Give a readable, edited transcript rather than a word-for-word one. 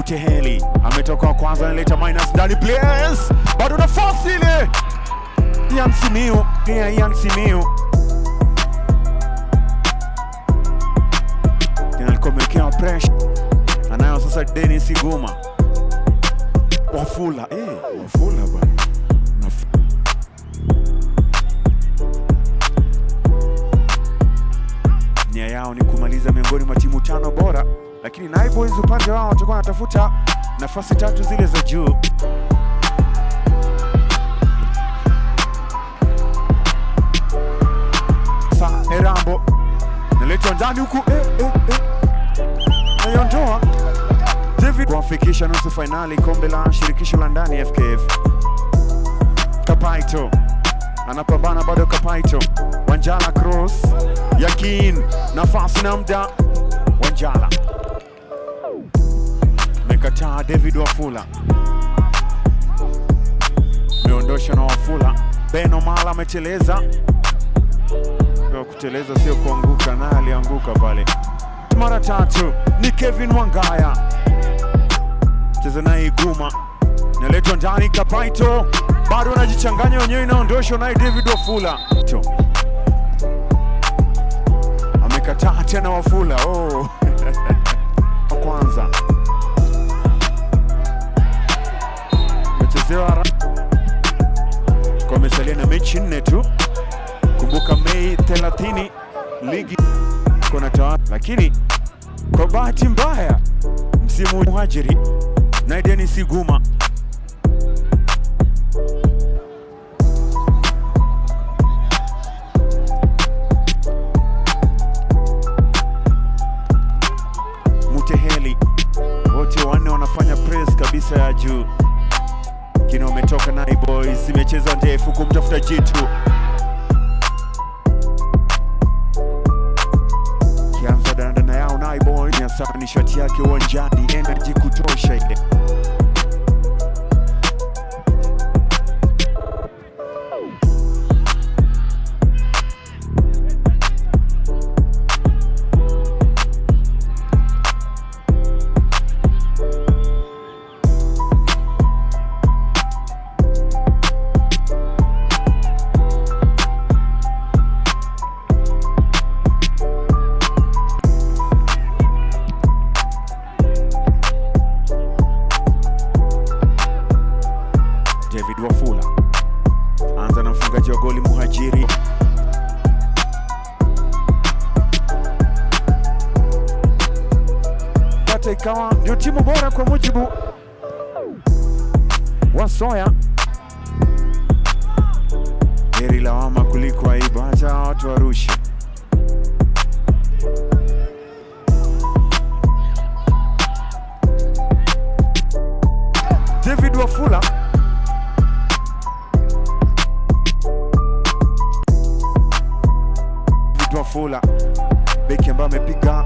Muteheli ametoka wa kwanza, analeta minus ndani, please, bado nafasi ile. Ian Simiu, Ian Simiu tena alikuwa amewekewa pressure, anayo sasa Dennis Iguma. Wafula, Wafula bwana. Nia yao ni kumaliza miongoni mwa timu 5 bora, lakini Nai Boys upande wao watakuwa wanatafuta nafasi 3 zile za juu. Sa Erambo naletwa ndani huku, naiondoa David kuwafikisha nusu fainali kombe la shirikisho la ndani FKF. Kapaito anapambana bado, Kapaito Wanjala cross, Yakin nafasi na muda, Wanjala amekataa. David Wafula ameondosha na Wafula. Ben Omala ameteleza, kwa kuteleza sio kuanguka, naye alianguka pale. Mara tatu ni Kevin Wangaya, cheza naye Iguma, naletwa ndani. Kapaito bado anajichanganya wenyewe, inaondoshwa naye David Wafula. Amekataa tena Wafula. Oh. Kwanza amechezewa kwa, amesalia na mechi 4 tu. Kumbuka Mei 30 ligi kuna tawala, lakini kwa bahati mbaya msimu Muhajiri na Dennis Iguma Muteheli wote wanne wanafanya press kabisa ya juu. Kina wametoka Nai Boys, imechezwa ndefu kumtafuta Jitu. Kianza dandana yao Nai Boys, ni nishati yake uwanjani, energy kutosha ile. David Wafula anza na mfungaji wa goli Muhajiri. Pata ikawa ndio timu bora kwa mujibu wa Soya. Heri lawama kuliko aibu, hata watu warushe. David Wafula Wafula beki ambaye amepiga